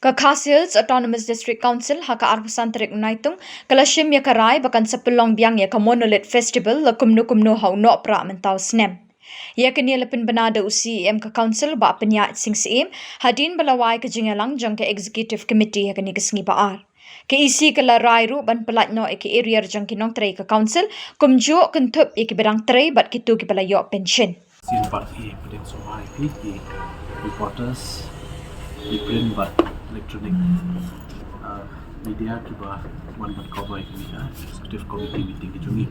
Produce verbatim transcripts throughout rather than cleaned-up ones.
Ka Khasi Hills Autonomous District Council ha ka arphew san tarik u Naitung ka la shim ïa ka rai ba kan sa pynlong biang ïa ka Monolith Festival la kumno kumno ha u Nohprah mynta u snem. Ïa kane la pynbna da u C E M ka Council Bah Pynïaid Sing Syiem hadien ba la wai ka jingïalang jong ka Executive Committee ha kane ka sngi Ba-ar. Ka E C ka la rai ruh ban pyllait noh ïa ka arrear jong ki nongtrei ka Council, kumjuh kynthup ïa kiba dang trei bad kito kiba la ïoh pension. Shisien pat i pdiang sngewbha ïa phi ki reporters, ki print bad electronic, uh, media kiba wan ban cover ïa kane ka Executive Committee meeting ka jong ngi.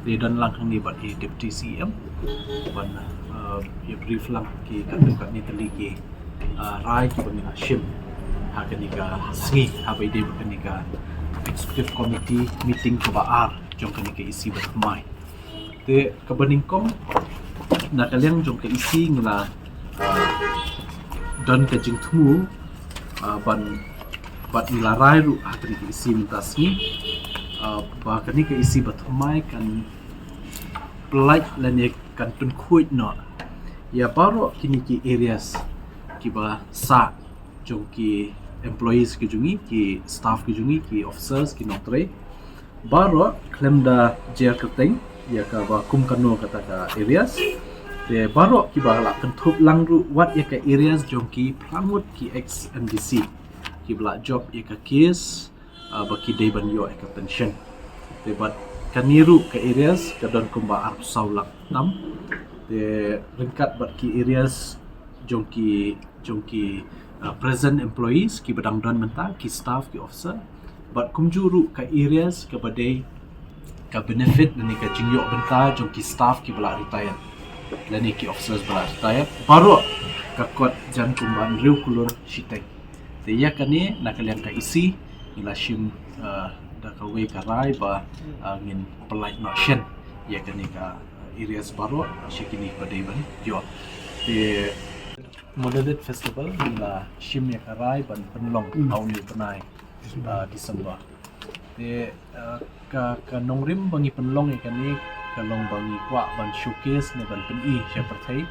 Te don lang hangne bad i Deputy C E M ban, uh, ïa brief lang ki katto katne tylli ki, uh, rai kiba ngi la shim ha kane ka sngi, haba ïadei bad kane ka Executive Committee meeting kaba ar jong kane ka E C ba thymmai. Te kaba nyngkong, na ka liang jong ka E C ngi la, ah, don ka jingthmu, ah, ban, bad ngi la rai ruh ha kane ka E C mynta sngi, ah, ba kane ka E C ba thymmai kan pyllait lane kan pynkhuid noh ïa baroh kine ki arrears kiba sah jong ki employees ki jong ngi, ki staff ki jong ngi, ki officers, ki nongtrei baroh, khlem da jer kyrteng ïa kaba kum kano kata ka arrears. Te baroh kiba la kynthup lang ruh wat ïa ka arrears jong ki phra ngut ki ex M D C kiba la jop ïa ka case, ah, ba ki dei ban ïoh ïa ka pension. Te bad kane ruh ka arrears ka don kumba arphew saw lak tam. Te ryngkat bad ki arrears jong ki, jong ki, ah, present employees kiba dang don mynta, ki staff, ki officer. Bad kumjuh ruh ka arrears kaba dei ka benefit lane ka jingïoh bynta jong ki staff kiba la retire lane ki officers ba la retire, baroh ka kot jan kumba hynriew klur shiteng. Te ïa kane na ka liang ka E C ngi la shim, ah, da kawei ka rai ba, ah, ngin pyllait noh shen ïa kane ka, ah, arrears baroh sha kine ba dei ban ïoh. Te Monolith Festival ngi la shim ïa ka rai ban pynlong ha une u bnai, ah, December. Te, ah, ka, ka nongrim ba ngi pynlong ïa kane ka long ba ngi kwah ban showcase ne ban pyni sha pyrthei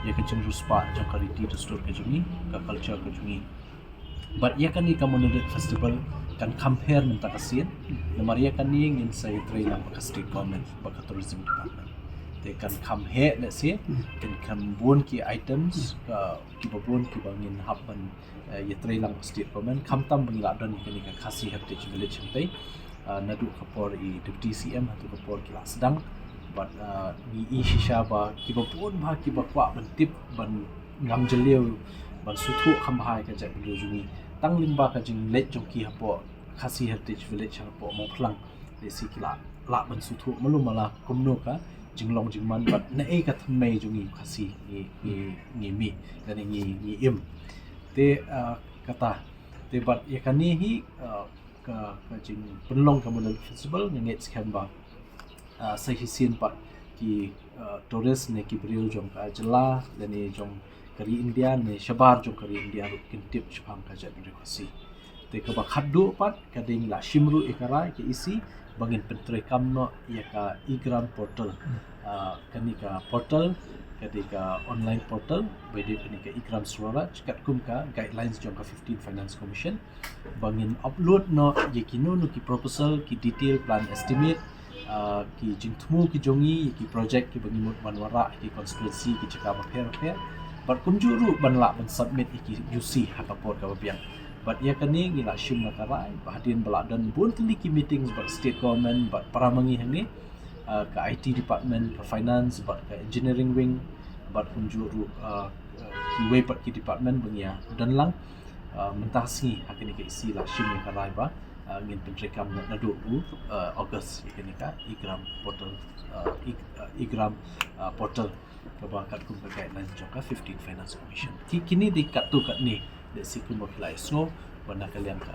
ïa ka jingriewspah jong ka riti dustur ka jong ngi, ka culture ka jong ngi. Bad ïa kane ka Monolith Festival kan kham her mynta ka sien. Namar ïa kane ngin sa ïatrei lang bad ka State Government bad ka Tourism Department. Te kan kham heh lehse, kan kham bun ki items, ah, kiba bun kiba ngin hap ban, eh, ïatrei lang bad State Government, khamtam ba ngi la don ïa kane ka Khasi Heritage Village hangtei. Ah, naduh ka por i Deputy C M haduh ka por ki la sdang. Bad, ah, ngi i shisha ba kiba bun ba kiba kwah ban tip ban ngam jylliew ban sngewthuh kham bha ïa ka jaitbynriew jong ngi. Tang lyngba ka jingleit jong ki hapoh Khasi Heritage Village hapoh Mawphlang, lehse ki la lah ban sngewthuh malu mala kumno ka jinglong jingman bad naei ka thymmei jong ngi Khasi ngi, ngi, ngi mih lane ngi, ngi im. Te, ah, kata. Te bad ïa kane hi, ah, ka, ka jingpynlong ka Monolith Festival nga ngeit skhem ba, ah, sa shisien pat ki, ah, tourist ne ki briew jong ka jylla lane jong ka ri India ne shabar jong ka ri India ruh kin tip shaphang ka jaitbynriew Khasi. Te kaba khatduh pat ka dei ngi la shim ruh ïa ka rai ka E C ba ngin pyntreikam noh ïa ka eGram portal. Ah, kane ka portal ka dei ka online portal ba dei kane ka eGram Swaraj katkum ka guidelines jong ka fifteen Finance Commission. Ba ngin upload noh ïa kino kino ki proposal, ki detail plan estimate, ah, ki jingthmu ki jong ngi, ki project kiba ngi mut ban wanrah ki constituency, ki jaka bapher bapher. Bad kumjuh ruh ban lah ban submit ïa ki U C ha ka por kaba biang. Bad ïa kane ngi la shim na ka rai ba hadien ba la don bun tylli ki meetings bad State Government bad para ma ngi hangne, ah, ka I T department, ka finance bad ka engineering wing bad kumjuh ruh, ah, ah, kiwei pat ki department ba ngi ïa don lang. Ah, mynta sngi ha kane ka E C la shim ïa ka rai ba, ah, ngin pyntreikam na, naduh u, ah, August ïa kane ka eGram portal, ah, e, ah, eGram, ah, portal kaba katkum ka guideline jong ka fifteen Finance Commission. Ki, kine dei katto katne, dei shi kumba ki la ïohsngew ba na ka liang ka